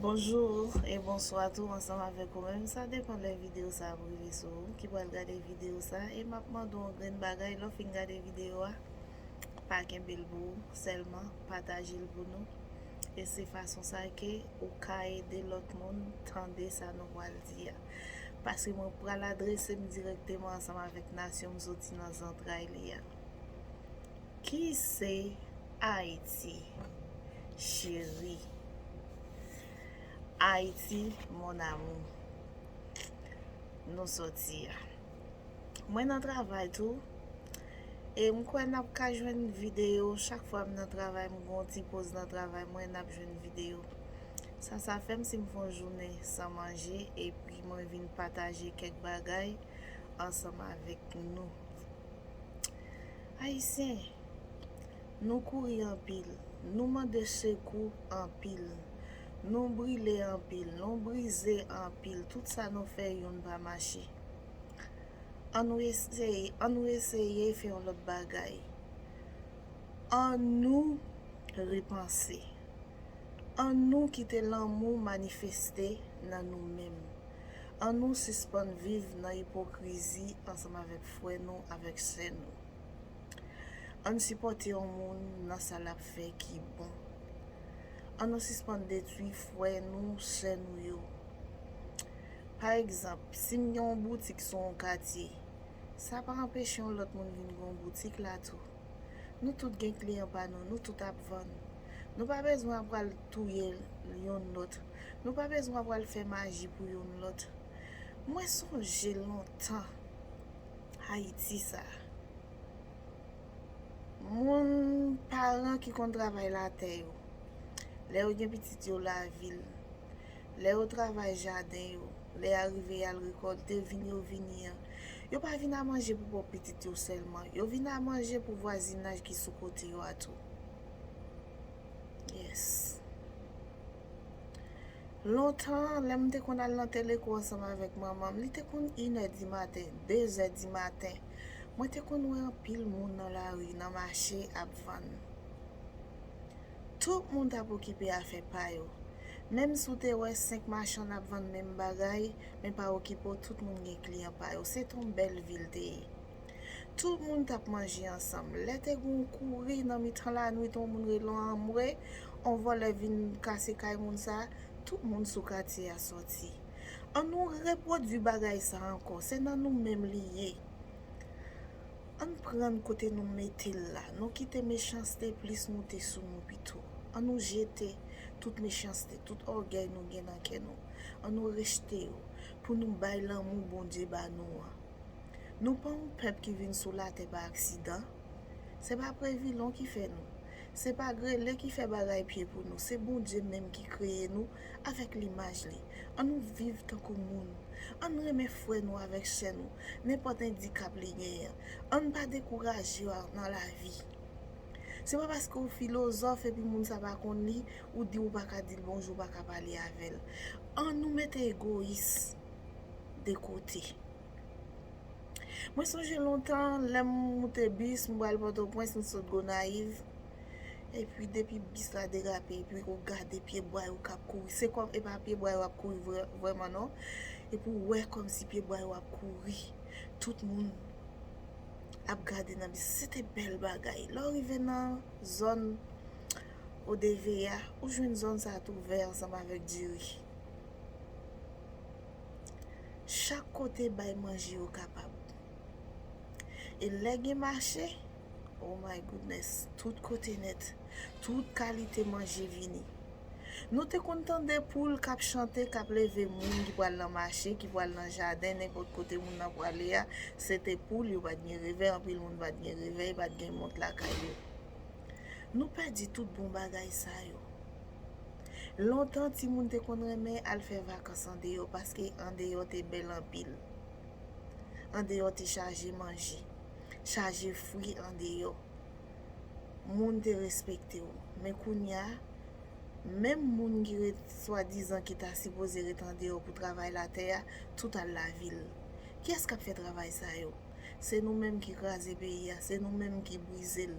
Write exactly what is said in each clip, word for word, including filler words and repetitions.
Bonjou e bonswa tou ansanm avèk ou menm. Sa depann lè videyo sa ap rive sou ou ki pral gade videyo sa. E m ap mande w yon grenn bagay, lè w fin gade videyo a, pa kenbe l pou ou, sèlman pataje l pou nou. E se fason sa ke ou ka ede lòt moun tande sa nou pral di a. Paske mwen pral adrese m dirèkteman ansanm avèk nasyon m soti nan zantray li a. Ki se Ayiti cheri? Ayiti, mon amour. Nou soti a. Mwen nan travay tou. E m kwè n ap ka jwenn videyo. Chak fwa m nan travay, m gon ti poz nan travay mwen, n ap jwenn videyo. Sa, sa fè m si m fè yon jounen san manje, epi mwen vin pataje kèk bagay ansanm avèk nou. Ayisyen, nou kouri anpil, nou mande sekou anpil, nou brile anpil, nou brize anpil, tout sa nou fè youn pa mache. An nou eseye, an nou eseye fè yon lòt bagay. An nou repanse. An nou kite lanmou manifeste nan nou menm. An nou sispann viv nan ipokrizi ansanm avèk frè nou, avèk sè nou. Ann sipòte yon moun nan sa l ap fè ki bon. Ann nou sispann detwi frè nou, sè nou yo. Pa egzanp, si m gen yon boutik sou yon katye, sa pa anpeche yon lòt moun vin gen yon boutik la tou. Nou tout gen kliyan pa nou, nou tout ap vann. Nou pa bezwen ap pral touye youn lòt. Nou pa bezwen ap pral fè maji pou youn lòt. Mwen sonje lontan Ayiti sa. Moun, paran ki konn travay latè yo, lè yo gen pitit yo lavil, lè yo travay jaden yo, lè a rive y al rekòlte vin yo vini an, yo pa vin a manje pou pwòp pitit yo sèlman, yo vin a manje pou vwazinaj ki sou kote yo a tou. Yes. Lontan, lè m te konn al nan Teleko ansanm avèk manman m, li te konn inè di maten, dezè di maten. Mwen te konn wè anpil moun nan lari, nan mache, ap vann. Tout moun t ap okipe afè pa yo. Menm si w te wè senk machann ap vann menm bagay, men pa okipe w, tout moun gen kliyan pa yo. Se t on bèl vil te ye. Tout moun t ap manje ansanm. Lè te gen yon kouri nan mitan lanwit, yon moun rele yon anmwe, yon vòlè vin kase kay moun sa, tout moun sou katye a sòti. An nou repwodui bagay sa ankò, se nan nou menm li ye. Ann pran kote nou mete l la. Nou kite mechanste plis moute sou nou pito. An nou jete tout mechanste, tout ògèy nou gen nan kè nou. An nou rejte yo pou nou bay lanmou Bondye ba nou an. Nou pa yon pèp ki vin sou latè pa aksidan. Se pa previlon ki fè nou. Se pa grele ki fè bagay pye pou nou. Se Bondye menm ki kreye nou avèk limaj li. An nou viv tankou moun. Ann renmen frè nou avèk sè nou, nenpòt endikap li genyen. Ann pa dekouraje yo nan lavi. Se pa paske w filozòf epi moun sa pa konn li, ou di ou pa ka di l bonjou, ou pa ka pale avè l. An nou mete egoyis de kote. Mwen sonje lontan, lè m moute bis, m pral Pòtoprens, m sot Gonayiv. Epi depi bis la derape, epi ou gade pye bwa yo k ap kouri. Se kòm, e pa pye bwa yo ap kouri vrè, vrèman non. Epi ou wè kòmsi pye bwa yo ap kouri. Tout moun ap gade nan bis. Se te bèl bagay. Lè w rive nan zòn O D V a, ou jwenn zòn sa tou vè ansanm avèk diri. Chak kote bay manje yo kapab. E lè gen mache, oh my goodness, tout kote nèt, tout kalite manje vini. Nou te konn tande poul k ap chante, k ap leve moun ki pral nan mache, ki pral nan jaden, nenpòt kote moun nan prale a, se te poul, yo pa t gen revèy, anpil moun pa t gen revèy, pa t gen mont lakay yo. Nou pèdi tout bon bagay sa yo. Lontan, timoun te konn renmen al fè vakans andeyò, paske andeyò te bèl anpil. Andeyò te chaje manje, chaje fwi andeyò. Moun te respekte w. Men kounye a, menm moun ki ret, swadizan ki ta sipoze ret andeyò pou travay latè a, tout al lavil. Kiyès k ap fè travay sa yo? Se nou menm ki kraze peyi a, se nou menm ki brize l.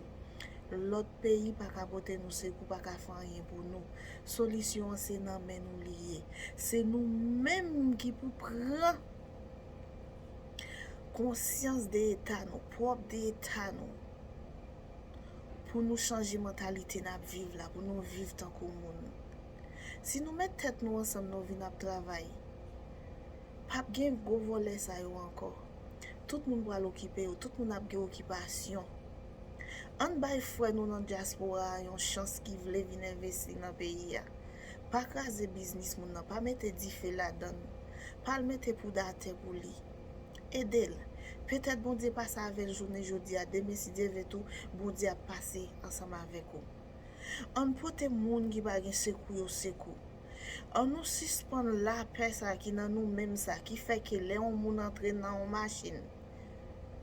Lòt peyi pa ka pote nou sekou, pa ka fè anyen pou nou. Solisyon an se nan men nou li ye. Se nou menm ki pou pran konsyans de eta nou, pwòp de eta nou, pou nou chanje mantalite n ap viv la, pou nou viv tankou moun. Si nou met tèt nou ansanm, nou vin ap travay, p ap gen gwo vòlè sa yo ankò. Tout moun pral okipe yo, tout moun ap gen okipasyon. Ann bay frè nou nan dyaspora a yon chans ki vle vin envesti nan peyi a. Pa kraze biznis moun nan, pa mete dife ladan l, pa al mete poud atè pou li. Ede l. Petèt Bondye pase avè l jounen jodi a, demen si Dye vle tou, Bondye ap pase ansanm avèk ou. Ann pote moun ki pa gen sekou yo sekou. Ann nou sispann lapè sa ki nan nou menm sa ki fè ke lè yon moun antre nan yon machin,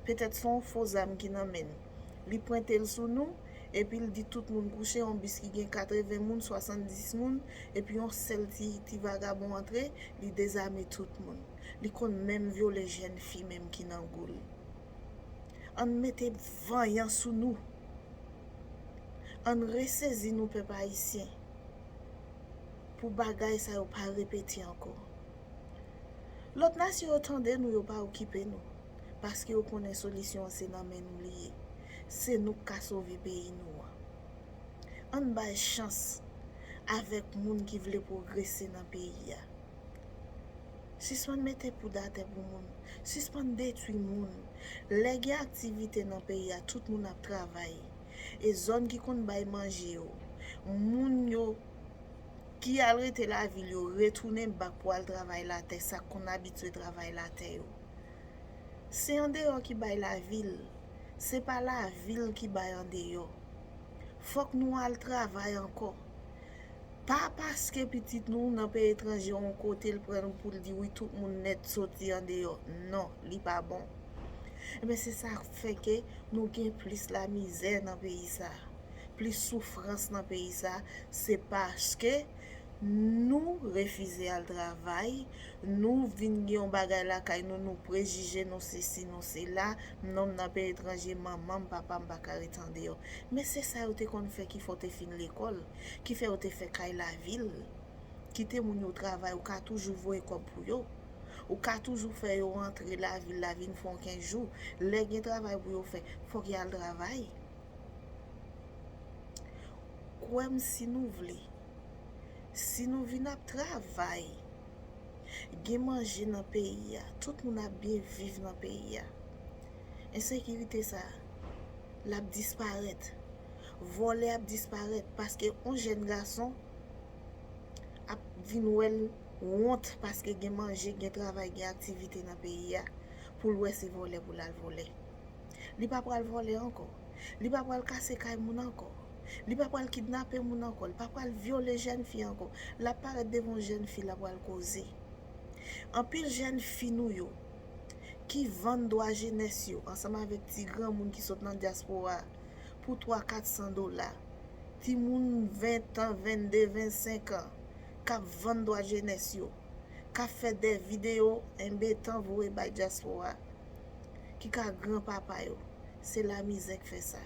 petèt se yon fo zam ki nan men l, li pwente l sou nou, epi l di tout moun kouche, yon bis ki gen katreven moun, swasanndis moun, epi yon sèl ti, ti vagabon antre, li dezame tout moun. Li konn menm vyole jèn fi menm ki nan gou l. Ann mete vanyan sou nou. Ann resezi nou, pèp ayisyen, pou bagay sa yo pa repete ankò. Lòt nasyon yo tande nou, yo pa okipe nou, paske yo konnen solisyon an se nan men nou li ye. Se nou k ka sove peyi nou an. Ann bay chans avèk moun ki vle pwogrese nan peyi a. Sispann mete poud atè pou moun. Sispann detwi moun. Lè gen aktivite nan peyi a, tout moun ap travay. E zòn ki konn bay manje yo, moun yo ki al rete lavil yo, retounen bak pou al travay latè, sa k konn abitye travay latè yo. Se andeyò ki bay lavil, se pa lavil ki bay andeyò. Fòk nou al travay ankò. Pa paske pitit nou nan peyi etranje yon kote l pran nou pou l di wi tout moun nèt soti andeyò. Non, li pa bon. Ebyen se sa k fè ke nou gen plis lamizè nan peyi sa, plis soufrans nan peyi sa, se paske nou refize al travay, nou vin gen yon bagay lakay nou, nou prejije, nou sesi, nou sela, non m nan peyi etranje, manman m, papa m pa ka rete andeyò. Men se sa yo te konn fè ki fè w te fin lekòl, ki fè yo te fè kay lavil. Kite moun yo travay, ou ka toujou voye kòb pou yo. Ou ka toujou fè yo rantre lavil la vin fè yon kenz jou. Lè gen travay pou yo fè, fòk y al travay. Kwè m si nou vle. Si nou vin ap travay, gen manje nan peyi a, tout moun ap byen viv nan peyi a. Ensekirite sa, l ap disparèt. Vòlè ap disparèt paske yon jèn gason ap vin wè l wont paske gen manje, gen travay, gen aktivite nan peyi a pou l wè se vòlè pou l al vòlè. Li pa pral vòlè ankò. Li pa pral kase kay moun ankò. Li pa pral kidnape moun ankò. Li pa pral vyole jèn fi ankò. L ap parèt devan yon jèn fi, l ap pral koze. Anpil jèn fi nou yo ki vann dwa jenès yo ansanm avèk ti granmoun ki sot nan dyaspora pou twa, kat san dola. Timoun ven tan, vennde, vennsenk an k ap vann dwa jenès yo, k ap fè de videyo enbetan voye bay dyaspora, ki ka gran papa yo. Se lamizè k fè sa.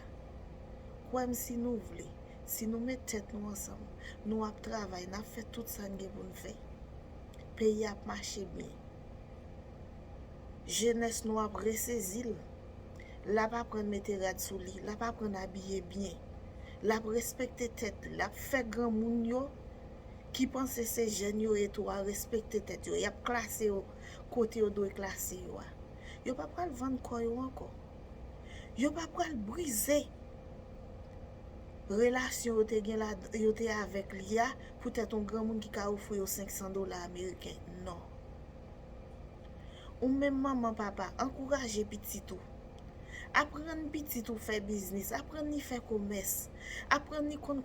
Kwè m si nou vle, si nou met tèt nou ansanm, nou ap travay, n ap fè tout sa n gen pou n fè. Peyi a ap mache byen. Jenès nou ap resezi l. L ap aprann mete rad sou li, l ap aprann abiye byen. L ap respekte tèt li, l ap fè granmoun yo ki panse se jèn yo ye tou a respekte tèt yo. Y ap klase yo kote yo dwe klase yo a. Yo pa pral vann kò yo ankò. Yo pa pral brize relasyon yo te gen la, yo te avèk li a, poutèt yon granmoun ki ka ofri yo senk san dola ameriken. Non. Ou menm manman, papa, ankouraje pitit ou. Aprann pitit ou fè biznis, aprann li fè komès, aprann li konn